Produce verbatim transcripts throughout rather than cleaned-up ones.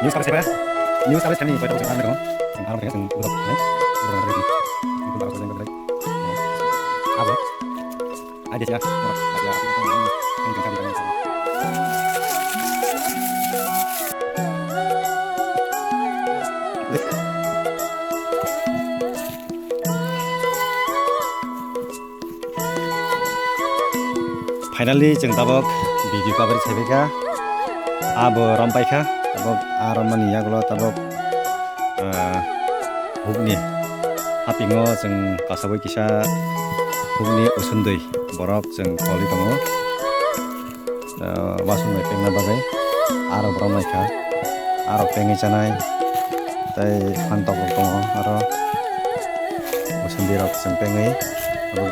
News coverage kaiba, news coverage khaimani koi tabuk chwng army tongo. Chwng army thangya chwng budok nai. Budok nai. Abo. Adia siya. Finally, chwng tabuk video coverage khai kha. Abo rom pai kha. Tabuk a rom mani yagulo tabuk, ah, hukni hapingo chwng kasawi kisa hukni usundui borok chwng koli tongo. Ah, wasung bai pengna bagwi aro borok nai kha. Aro pengwi chanai. Tei phan tok rok tongo aro. Bo sindi rok chwng pengwi abo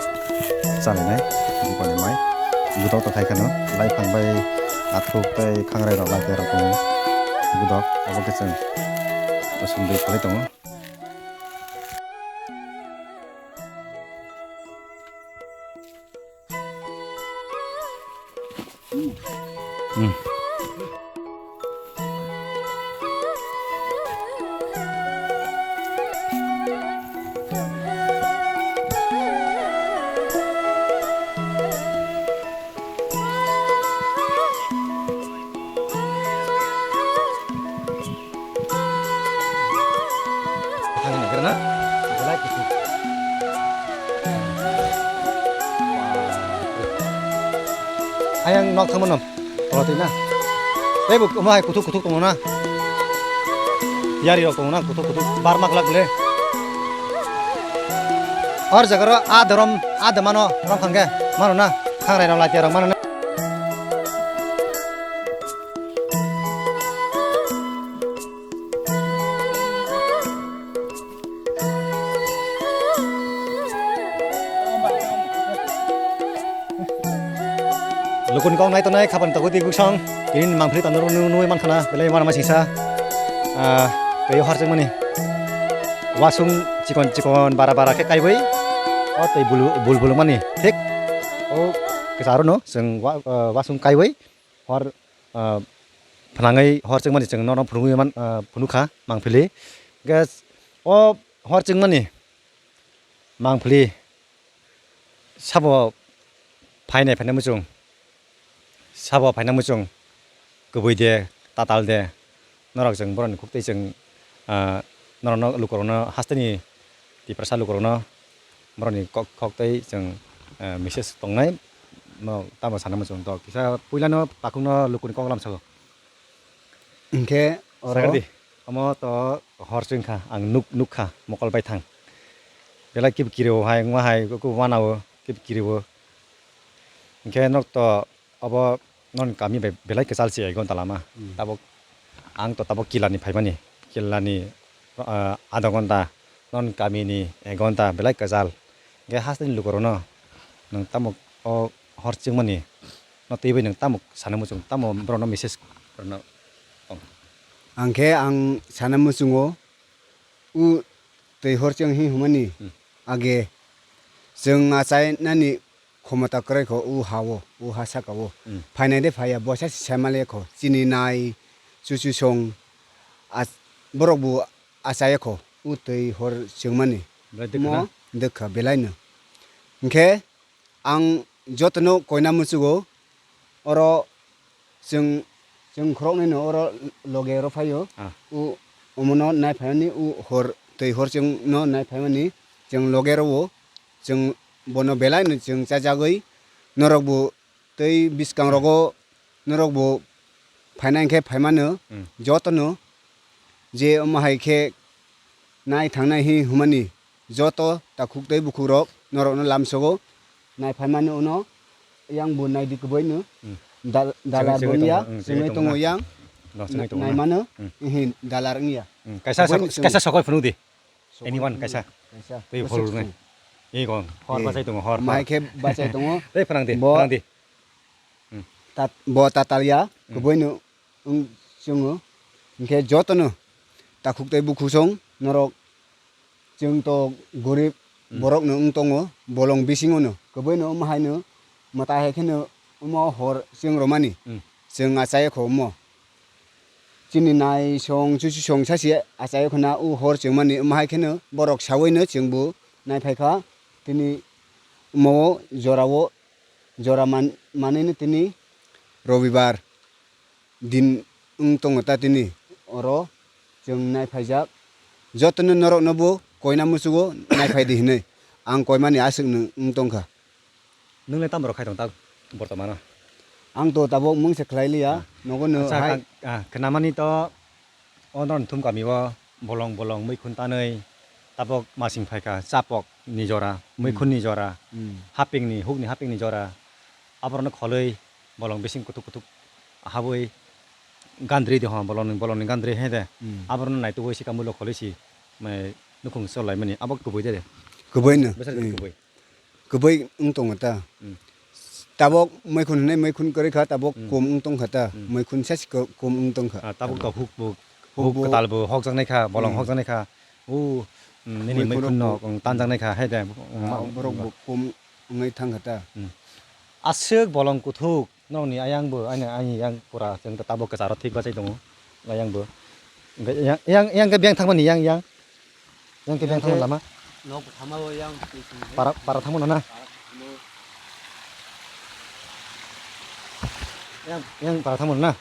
chalinai bupani mai. Budok to khai kheno lai phang bai athuk tei khangrai rok lai rok tongo. Budok abo khe chwng bo sindi kholai tongo. Thang nang khe na? Belai kuthuk. Ayang nok thangmano. Tolo twi na. Tei bo omo hai kuthuk kuthuk tongo na. Yari rok tongo na kuthuk kuthuk. Bar mak lak le. Or jaga ro a dorom a de mano rom khang khe mano na. Khangrai rok lai rok mano na. Lukuni kok nai tongnai khapang togwi twi bwsong tini ni mangpili tongna nugwi mankha na belai uanama singsa. Ah, tei hor chwngmani wasung chikon chikon bara bara khe kaiwi o twi bul bul bulungmani thik o kwcharo no chwng wa-, ah, wasung kaiwi hor, ah, phnangwi hor chwngmani chwng norok phunugwi man, ah, phunukha mangpili. Hwnkhe o hor chwngmani mangpili sabo phainai phainai muchung, sabo phainai muchung, kwbwi de, tatal de, norok chwng borokni khuktwi chwng, ah, norokno lukurokno hasteni Tiprasa lukurokno borokni kok, kok tei chwng, ah, message tongnai, no tamo sana muchung to kisa puilano takhukno lukuni kok lamsago. Hinkhe oro sagardi, omo to hor chwngkha, ang nuk-, nukha mokol bai thang. Belai kib kiriwo hai, wngma hai, kub wanao kib kiriwo. Hinkhe nok to obo non kami bai belai kwchal se ek ghonta lama. Hmm. Tabuk ang to tabuk Kilani phaimani, Kilani, ah, adha ghonta, non kamini ek ghonta belai kwchal. Hinkhe hasteni lukurokno nwng tamo o hor chwngmani no twiwi nwng tamo sana muchung, tamo borokno message rwna tong? Ang khe ang sana muchungo, u twi hor chwng hi hwnmani Hmm. age chwng achainani khomota kwrwi kho u ha-o, u ha saka-o. Hmm. Phainai de phaiya, bosa si sai maliya kho, chini nai, chuchu song, ach-, borok bo achaiya kho, u twi hor chwngmani. Belai dwkha na? Mo dwkha belaino. Hinkhe ang jotono koina muchugo, oro chwng, chwng khoroknwi no oro loge oro phaio. Ah. U omono nai phaimani, u hor twi hor chwngno nai phaimani, chwng loge rwo, chwng bono belaino chwng chajagwi norok bo tei bwskang rogo norok bo phainai khe phaimano Hmm. jotono je omo hai khe nai thangnai hi hwnmani joto takhuk tei bukhuk rok norok no lamsogo nai phaimani uno yang bo nai di kwbwi no Hmm. dal-, Chwngwi, dalar chwngwi bo ya tongo, hmm, chwngwi chwngwi tongo tongo na. Naimano Hmm. Hi dalar wngya. Hmm. Kaisa Kwbwi sok-, no chwng- kaisa sokoi phunuk di. Sokoi Anyone phunuk kaisa. Kaisa. Tei Bwswk hol rwnai. Sung. Ei gong hor Eh. Bachai tongo hor. Mai khe bachai tongo. Tei phrang di, Bo phrang di. Hmm. Tat-, bo tatal ya, Hmm. kwbwi no wng chwngo. Hinkhe jotono takhuk tei bukhuk song norok chwng to gorib Hmm. borok no wng tongo, bolong bisingo no kwbwi no omo hai no mwtai hai kheno omo hor chwng romani Hmm. chwng achai kho omo. chini naisong chuchusong sachi achaio khna u hor chengmani, omo hai kheno borok saui no chwngbo naiphai kha. Tini omo jorao jora man-, manwi no tini robibar din wng tongo ta tini oro chwng naiphaijak. Jotono norokno bo koina muchugo naiphai di hinwi ang koimani aswk nwng wng tongkha. Nwng le tamo rok khai tong ta bortomano? Ang to tabok mungsa khlai liya, nogo no. Acha, hai. Kang-, ah, khnamani to o norok thum kami o bolong bolong muikhun tanwi tabok masing phaikha chapok ni jora, muikhun ni jora, hmm, haping ni, huk ni haping ni jora. Aborokno kholwi bolong bising kuthuk kuthuk habwi gandri de ho, bolong ni, bolong ni gandri he de. Hmm. Aborokno naitugwi sika mulo kholwi si, mai nukhung cholaimani abo kubui de de. Kubui no. Bwsari, hmm, kubui. Kubui wng tongo ta. Hmm. Tabok muikhun hinwi muikhun kwrwi kha, tabok, hmm, kum wng tong kha ta. Hmm. Muikhun sesi ko-, kum wng tong kha. Ah, tabok to huk bo, huk huk bo, kwtal bo hokjaknai kha, bolong, hmm, hokjaknai kha. O, mm, nini muikhun muikhun no, rok bo, mm, tanjaknai kha, hai de. Ah, borok bo kum wngwi thang kha ta. Mm. Aswk bolong kuthuk, nokni ayang bo, ani, ani yang pura, chwng ta tabok kwcharo thik bachai tongo, ayang bo. Hwnkhe yang, yang, yang khe beng thangmani, yang, yang. Yang khe beng thangmani lama. Nok thama o yang. Para, para thangmano na? Para thangmano. Yang, yang para thangmano na?